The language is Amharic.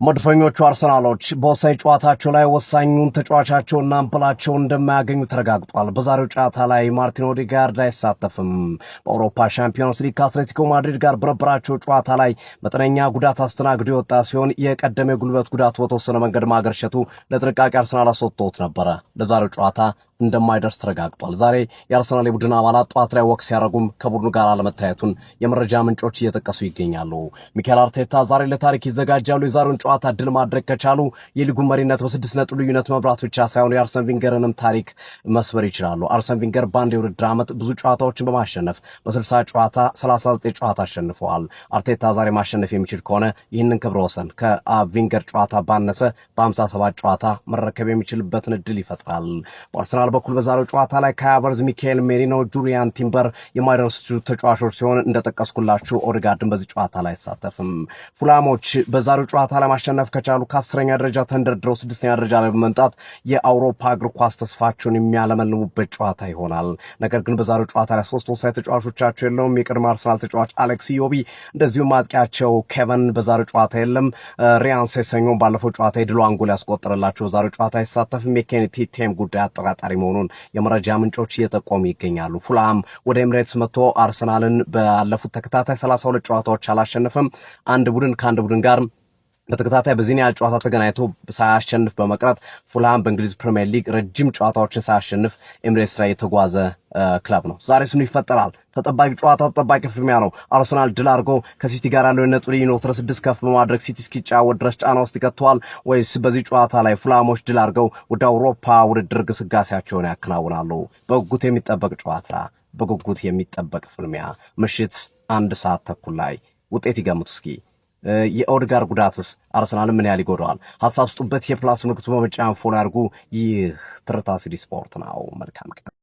መድፈኞቹ አርሰናሎች በወሳኝ ጨዋታቸው ላይ ወሳኙን ተጫዋቻቸውና አምበላቸውን እንደማያገኙ ተረጋግጧል። በዛሬው ጨዋታ ላይ ማርቲን ኦዴጋርድ አይሳተፍም። በአውሮፓ ሻምፒዮንስ ሊግ ከአትሌቲኮ ማድሪድ ጋር በነበራቸው ጨዋታ ላይ መጠነኛ ጉዳት አስተናግዶ የወጣ ሲሆን የቀደመ የጉልበት ጉዳቱ በተወሰነ መንገድ ማገርሸቱ ለጥንቃቄ አርሰናል አስወጥቶት ነበረ። ለዛሬው ጨዋታ እንደማይደርስ ተረጋግጧል። ዛሬ የአርሰናል የቡድን አባላት ጠዋት ላይ walk ሲያደርጉም ከቡድኑ ጋር አለመታየቱን የመረጃ ምንጮች እየጠቀሱ ይገኛሉ። ሚኬል አርቴታ ዛሬ ለታሪክ ይዘጋጃሉ። የዛሬውን ጨዋታ ድል ማድረግ ከቻሉ የሊጉን መሪነት በ6 ነጥብ ልዩነት መምራት ብቻ ሳይሆን የአርሰን ቪንገርንም ታሪክ መስበር ይችላሉ። አርሰን ቪንገር በአንድ የውድድር ዓመት ብዙ ጨዋታዎችን በማሸነፍ በ60 ጨዋታ 39 ጨዋታ አሸንፈዋል። አርቴታ ዛሬ ማሸነፍ የሚችል ከሆነ ይህንን ክብረ ወሰን ከቪንገር ጨዋታ ባነሰ በ57 ጨዋታ መረከብ የሚችልበትን እድል ይፈጥራል። በአርሰናል በኩል በዛሬው ጨዋታ ላይ ካይ ሃቨርትዝ፣ ሚኬል ሜሪኖ፣ ጁሪያን ቲምበር የማይደርሱ ተጫዋቾች ሲሆን እንደጠቀስኩላችሁ ኦዴጋርድን በዚህ ጨዋታ ላይ አይሳተፍም። ፉላሞች በዛሬው ጨዋታ ላይ ማሸነፍ ከቻሉ ከ10ኛ ደረጃ ተንደርድረው ስድስተኛ ደረጃ ላይ በመምጣት የአውሮፓ እግር ኳስ ተስፋቸውን የሚያለመልሙበት ጨዋታ ይሆናል። ነገር ግን በዛሬው ጨዋታ ላይ ሶስት ወሳኝ ተጫዋቾቻቸው የለውም። የቀድሞ አርሰናል ተጫዋች አሌክስ ኢዮቢ፣ እንደዚሁም አጥቂያቸው ኬቨን በዛሬው ጨዋታ የለም። ሪያን ሴሰኞን ባለፈው ጨዋታ የድሏን ጎል ያስቆጠረላቸው በዛሬው ጨዋታ አይሳተፍም። የኬኒ ቴቴም ጉዳይ አጠራጣሪ መሆኑን የመረጃ ምንጮች እየጠቆሙ ይገኛሉ። ፉልሃም ወደ ኤምሬትስ መጥቶ አርሰናልን ባለፉት ተከታታይ 32 ጨዋታዎች አላሸነፈም። አንድ ቡድን ከአንድ ቡድን ጋር በተከታታይ በዚህን ያህል ጨዋታ ተገናኝቶ ሳያሸንፍ በመቅረት ፉልሃም በእንግሊዝ ፕሪምየር ሊግ ረጅም ጨዋታዎችን ሳያሸንፍ ኤምሬትስ ላይ የተጓዘ ክለብ ነው። ዛሬስ ምን ይፈጠራል? ተጠባቂ ጨዋታ፣ ተጠባቂ ፍልሚያ ነው። አርሰናል ድል አድርጎ ከሲቲ ጋር ያለው የነጥብ ልዩነት ወደ 6 ከፍ በማድረግ ሲቲ እስኪጫወት ድረስ ጫና ውስጥ ይከተዋል ወይስ በዚህ ጨዋታ ላይ ፉልሃሞች ድል አድርገው ወደ አውሮፓ ውድድር ግስጋሴያቸውን ያከናውናሉ? በጉጉት የሚጠበቅ ጨዋታ፣ በጉጉት የሚጠበቅ ፍልሚያ ምሽት 1 ሰዓት ተኩል ላይ። ውጤት ይገምቱ እስኪ። የኦድጋር ጉዳትስ አርሰናልን ምን ያህል ይጎዳዋል? ሀሳብ ስጡበት። የ plus ምልክቱ በመጫን follow ያድርጉ። ይህ ትርታ ሲዲ ስፖርት ነው። መልካም ቀን።